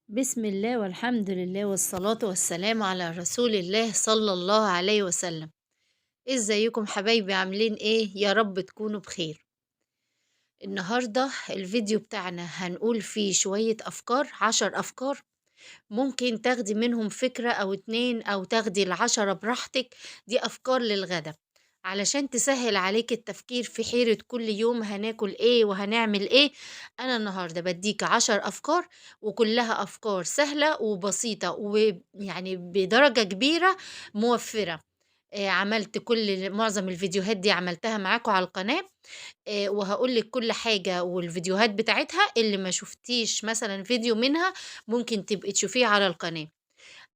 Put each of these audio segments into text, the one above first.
بسم الله والحمد لله والصلاة والسلام على رسول الله صلى الله عليه وسلم. ازيكم حبايبي؟ عاملين ايه؟ يا رب تكونوا بخير. النهاردة الفيديو بتاعنا هنقول فيه شوية افكار، 10 افكار ممكن تاخدي منهم فكرة او 2 او تاخدي 10 براحتك. دي افكار للغدا علشان تسهل عليك التفكير في حيرة كل يوم هناكل ايه وهنعمل ايه. انا النهاردة بديك 10 افكار وكلها افكار سهلة وبسيطة ويعني بدرجة كبيرة موفرة. عملت معظم الفيديوهات دي عملتها معاكم على القناة، وهقول لك كل حاجة والفيديوهات بتاعتها. اللي ما شفتيش مثلا فيديو منها ممكن تبقي تشوفيه على القناة.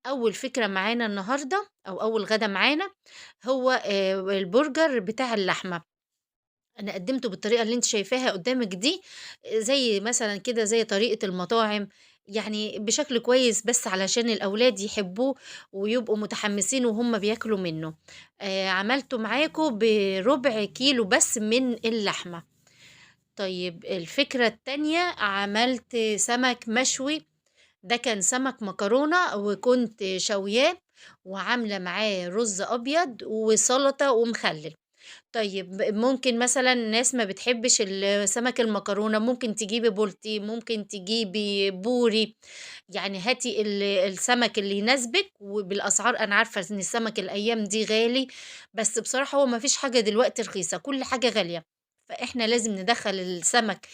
أول فكرة معانا النهاردة أو أول غدا معانا هو البرجر بتاع اللحمة. أنا قدمته بالطريقة اللي انت شايفاها قدامك دي، زي مثلا كده زي طريقة المطاعم، يعني بشكل كويس بس علشان الأولاد يحبوه ويبقوا متحمسين وهم بياكلوا منه. عملته معاكم بربع كيلو بس من اللحمة. طيب الفكرة التانية عملت سمك مشوي. ده كان سمك مكرونة وكنت شوياه وعاملة معاه رز أبيض وسلطة ومخلل. طيب ممكن مثلا ناس ما بتحبش السمك المكرونة، ممكن تجيبي بولتي، ممكن تجيبي بوري، يعني هاتي السمك اللي يناسبك وبالأسعار. أنا عارفة إن السمك الأيام دي غالي، بس بصراحة هو ما فيش حاجة دلوقتي رخيصة، كل حاجة غالية، فإحنا لازم ندخل السمك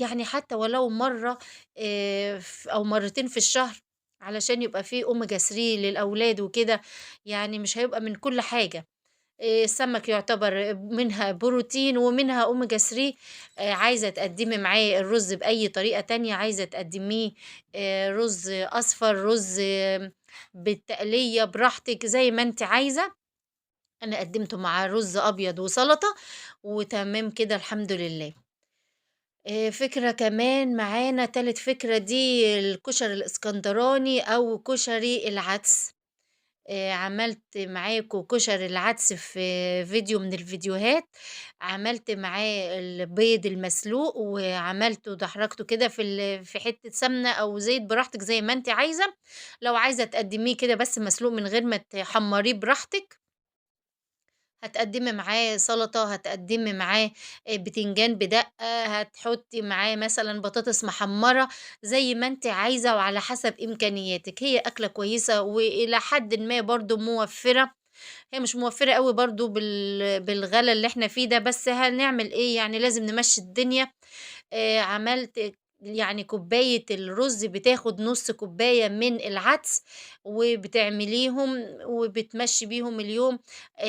يعني حتى ولو مرة أو مرتين في الشهر علشان يبقى فيه أوميجا 3 للأولاد وكده، يعني مش هيبقى من كل حاجة. السمك يعتبر منها بروتين ومنها أوميجا 3. عايزة تقدمي معاه الرز بأي طريقة تانية، عايزة تقدميه رز أصفر، رز بالتقلية، براحتك زي ما انت عايزة. أنا قدمته مع رز أبيض وسلطة وتمام كده الحمد لله. فكرة كمان معانا، تالت فكرة دي الكشري الإسكندراني أو كشري العدس. عملت معاكم كشري العدس في فيديو من الفيديوهات، عملت معاه البيض المسلوق وعملته دحرجته كده في حتة سمنة أو زيت، براحتك زي ما انت عايزة. لو عايزة تقدميه كده بس مسلوق من غير ما تحمريه براحتك. هتقدمي معاه سلطة، هتقدمي معاه بتنجان بدقة، هتحطي معاه مثلا بطاطس محمرة، زي ما انت عايزة وعلى حسب امكانياتك. هي اكلة كويسة والى حد ما برضو موفرة، هي مش موفرة قوي برضو بالغلا اللي احنا فيه ده، بس هنعمل ايه، يعني لازم نمشي الدنيا. عملت يعني كوباية الرز بتاخد نص كوباية من العدس وبتعمليهم وبتمشي بيهم اليوم.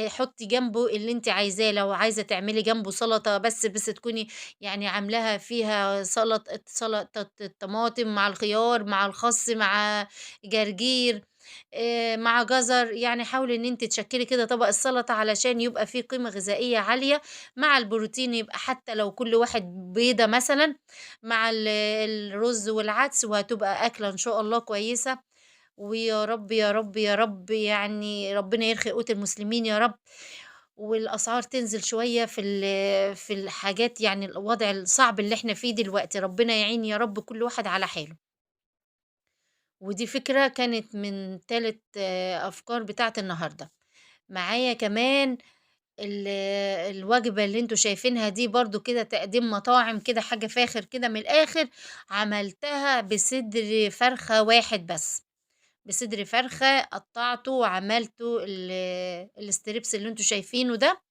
حطي جنبه اللي انت عايزاه، لو عايزة تعملي جنبه سلطة بس تكوني يعني عاملاها فيها سلطة الطماطم مع الخيار مع الخس مع جرجير، مع جزر، يعني حاولي ان انت تشكلي كده طبق السلطة علشان يبقى فيه قيمة غذائية عالية مع البروتين، يبقى حتى لو كل واحد بيضة مثلا مع الرز والعدس، وهتبقى أكلة إن شاء الله كويسة. ويا رب يا رب يا رب يعني ربنا يرخي قوت المسلمين يا رب، والأسعار تنزل شوية في الحاجات، يعني الوضع الصعب اللي احنا فيه دلوقتي، ربنا يعين يا رب كل واحد على حاله. ودي فكرة كانت من تالت أفكار بتاعت النهاردة. معايا كمان الوجبة اللي انتوا شايفينها دي برضو كده تقديم مطاعم كده، حاجة فاخر كده من الآخر. عملتها بصدر فرخة واحد بس، بصدر فرخة قطعته وعملته الستريبس اللي انتوا شايفينه ده،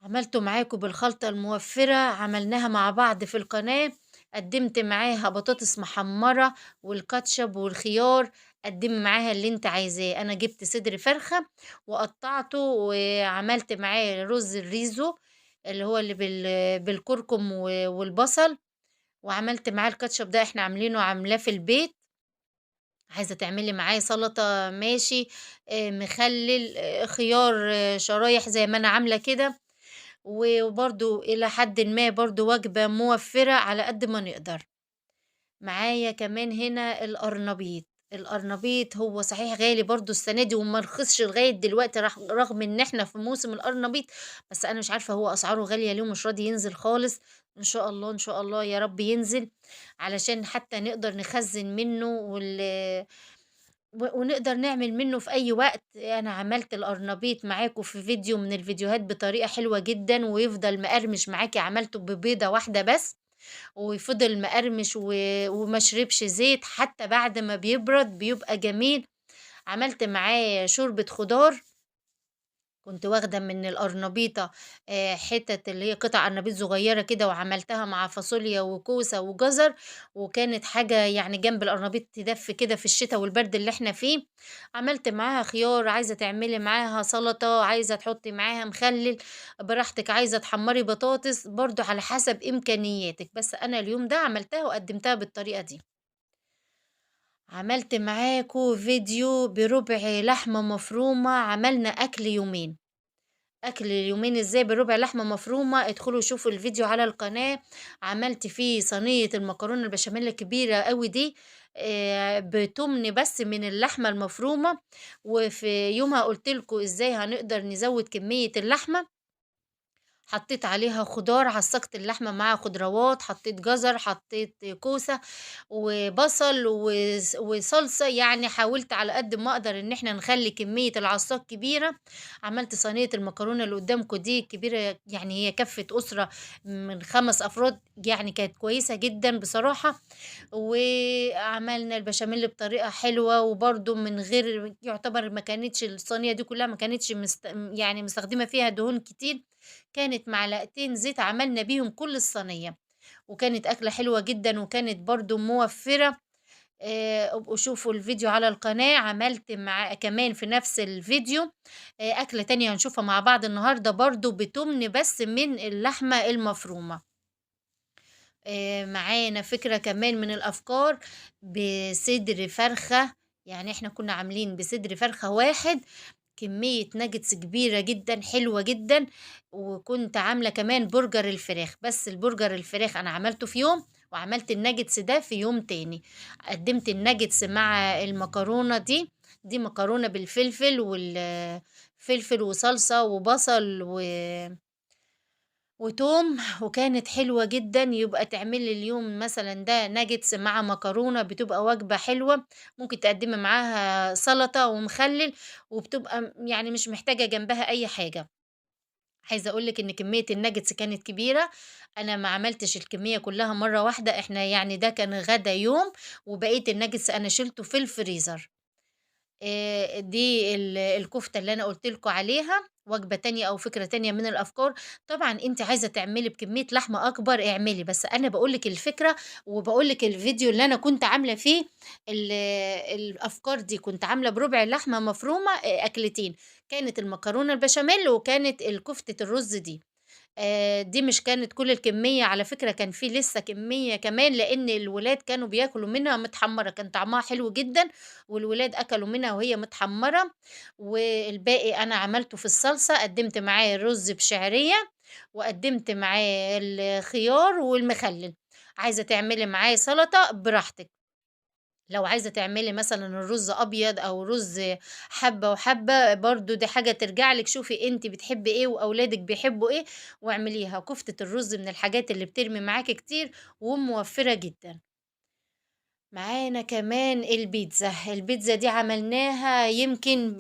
عملته معاكم بالخلطة الموفرة، عملناها مع بعض في القناة. قدمت معاها بطاطس محمرة والكاتشب والخيار، قدمي معاها اللي انت عايزاه. انا جبت صدر فرخة وقطعته وعملت معاه رز الريزو اللي هو اللي بالكركم والبصل، وعملت معاه الكاتشب ده احنا عاملينه عاملاه في البيت. عايزة تعملي معاه سلطة ماشي، مخلل، خيار، شرايح زي ما انا عاملة كده، وبرضو الى حد ما برضو وجبة موفرة على قد ما نقدر. معايا كمان هنا القرنبيط. القرنبيط هو صحيح غالي برضه السنة دي وما رخصش لغاية دلوقتي، رغم إن إحنا في موسم القرنبيط، بس أنا مش عارفة هو أسعاره غالية ليه ومش راضي ينزل خالص. إن شاء الله إن شاء الله يا رب ينزل علشان حتى نقدر نخزن منه ونقدر نعمل منه في أي وقت. أنا عملت القرنبيط معاكم في فيديو من الفيديوهات بطريقة حلوة جدا ويفضل مقرمش معاكي، عملته ببيضة واحدة بس ويفضل مقرمش وما شربش زيت حتى بعد ما بيبرد بيبقى جميل. عملت معاه شوربة خضار، كنت واخدة من القرنبيطة حتت اللي هي قطع قرنبيط صغيرة كده، وعملتها مع فاصوليا وكوسة وجزر، وكانت حاجة يعني جنب القرنبيط تدفي كده في الشتاء والبرد اللي احنا فيه. عملت معاها خيار، عايزة تعملي معاها سلطة، عايزة تحطي معاها مخلل براحتك، عايزة تحمري بطاطس برضو على حسب إمكانياتك، بس أنا اليوم ده عملتها وقدمتها بالطريقة دي. عملت معاكو فيديو بربع لحمة مفرومة، عملنا أكل يومين. أكل اليومين إزاي بربع لحمة مفرومة؟ ادخلوا شوفوا الفيديو على القناة. عملت فيه صينية المكرونة البشاميل الكبيرة قوي دي، بتمن بس من اللحمة المفرومة، وفي يومها قلت لكم إزاي هنقدر نزود كمية اللحمة. حطيت عليها خضار، عصقت اللحمة مع خضروات، حطيت جزر، حطيت كوسة وبصل وصلصة، يعني حاولت على قد ما اقدر ان احنا نخلي كمية العصاق كبيرة. عملت صينية المكرونة اللي قدامكم دي كبيرة، يعني هي كفت أسرة من 5 أفراد، يعني كانت كويسة جدا بصراحة. وعملنا البشاميل بطريقة حلوة، وبرده من غير يعتبر ما كانتش الصينية دي كلها ما كانتش يعني مستخدمة فيها دهون كتير، كانت معلقتين زيت عملنا بيهم كل الصينية، وكانت أكلة حلوة جدا وكانت برضو موفرة. ابقوا شوفوا الفيديو على القناة. عملت مع كمان في نفس الفيديو أكلة تانية هنشوفها مع بعض النهاردة برضو بتمن بس من اللحمة المفرومة. معانا فكرة كمان من الأفكار بصدر فرخة، يعني احنا كنا عاملين بصدر فرخة واحد كمية ناجتس كبيرة جدا حلوة جدا، وكنت عاملة كمان برجر الفراخ، بس البرجر الفراخ أنا عملته في يوم وعملت الناجتس ده في يوم تاني. قدمت الناجتس مع المكرونة دي مكرونة بالفلفل والفلفل وصلصة وبصل وتوم، وكانت حلوة جدا. يبقى تعملي اليوم مثلا ده ناجتس مع مكرونة، بتبقى وجبة حلوة، ممكن تقدمي معاها سلطة ومخلل، وبتبقى يعني مش محتاجة جنبها أي حاجة. عايزة أقولك إن كمية الناجتس كانت كبيرة، أنا ما عملتش الكمية كلها مرة واحدة، إحنا يعني ده كان غدا يوم، وبقية الناجتس أنا شلته في الفريزر. دي الكفتة اللي أنا قلت لكم عليها، وجبة تانية أو فكرة تانية من الأفكار. طبعا أنت عايزة تعملي بكمية لحمة أكبر اعملي، بس أنا بقولك الفكرة وبقولك الفيديو اللي أنا كنت عاملة فيه الأفكار دي. كنت عاملة بربع لحمة مفرومة أكلتين، كانت المكرونة البشاميل وكانت الكفتة الرز دي. دي مش كانت كل الكمية على فكرة، كان في لسه كمية كمان، لأن الولاد كانوا بياكلوا منها متحمرة، كان طعمها حلو جدا والولاد أكلوا منها وهي متحمرة، والباقي أنا عملته في الصلصة. قدمت معاه الرز بشعرية وقدمت معاه الخيار والمخلل. عايزة تعملي معاه سلطة براحتك، لو عايزة تعملي مثلا الرز أبيض أو رز حبة وحبة برضو دي حاجة ترجع لك، شوفي انت بتحبي ايه وأولادك بيحبوا ايه واعمليها. كفتة الرز من الحاجات اللي بترمي معاكي كتير وموفرة جدا. معانا كمان البيتزا، البيتزا دي عملناها يمكن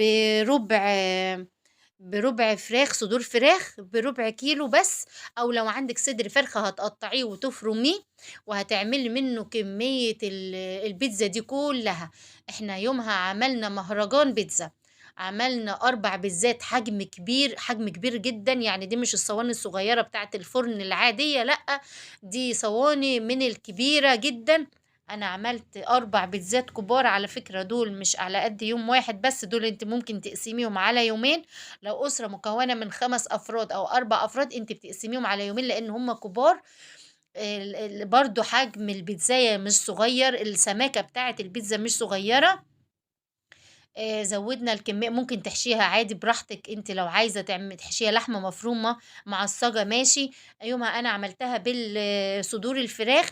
بربع فراخ، صدور فراخ بربع كيلو بس، او لو عندك صدر فرخة هتقطعيه وتفرميه وهتعملي منه كمية البيتزا دي كلها. احنا يومها عملنا مهرجان بيتزا، عملنا 4 بيتزات حجم كبير، حجم كبير جدا، يعني دي مش الصواني الصغيرة بتاعت الفرن العادية، لأ دي صواني من الكبيرة جدا. انا عملت 4 بيتزات كبار على فكرة، دول مش على قد يوم واحد بس، دول انت ممكن تقسميهم على يومين. لو اسرة مكونة من 5 افراد او 4 افراد انت بتقسميهم على يومين لان هم كبار. برضو حجم البيتزاية مش صغير، السماكة بتاعت البيتزا مش صغيرة. زودنا الكمية، ممكن تحشيها عادي براحتك، انت لو عايزة تحشيها لحمة مفرومة معصجة ماشي. يومها انا عملتها بالصدور الفراخ،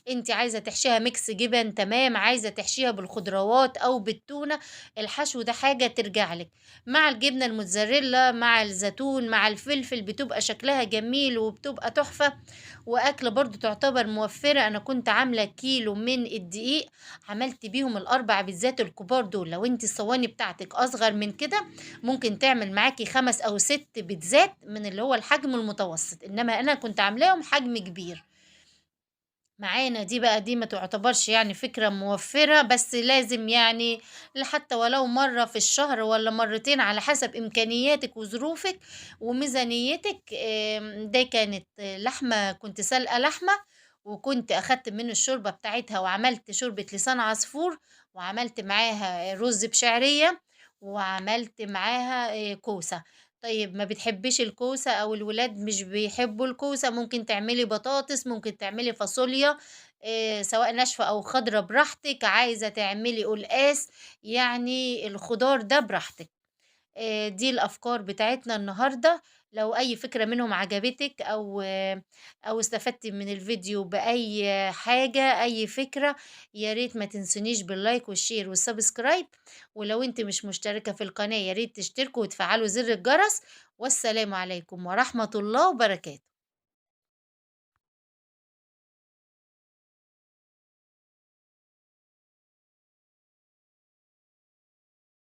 أنتِ عايزة تحشيها mix جبن تمام، عايزة تحشيها بالخضروات أو بالتونة، الحشو ده حاجة ترجع لِك. مع الجبنة الموتزاريلا، مع الزيتون، مع الفلفل، بتبقى شكلها جميل وبتبقى تحفة، وأكلة برضو تعتبر موفرة. أنا كنت عاملة كيلو من الدقيق، عملت بيهم ال4 بيتزات الكبار دول. لو انت الصواني بتاعتك أصغر من كده ممكن تعمل معاكي 5 أو 6 بيتزات من اللي هو الحجم المتوسط، إنما أنا كنت عاملاهم حجم كبير. معانا دي بقى، دي ما تعتبرش يعني فكرة موفرة، بس لازم يعني حتى ولو مرة في الشهر ولا مرتين على حسب إمكانياتك وظروفك وميزانيتك. ده كانت لحمة، كنت سلقة لحمة وكنت أخدت من الشوربة بتاعتها وعملت شوربة لسان عصفور، وعملت معاها رز بشعرية، وعملت معاها كوسة. طيب ما بتحبيش الكوسة أو الولاد مش بيحبوا الكوسة، ممكن تعملي بطاطس، ممكن تعملي فاصوليا، سواء ناشفة أو خضرة براحتك، عايزة تعملي قلقاس، يعني الخضار ده براحتك. دي الأفكار بتاعتنا النهاردة. لو أي فكرة منهم عجبتك أو استفدتي من الفيديو بأي حاجة، أي فكرة، يا ريت ما تنسونيش بال like وال share وال subscribe. ولو انت مش مشتركة في القناة يا ريت تشتركوا وتفعلوا زر الجرس. والسلام عليكم ورحمة الله وبركاته.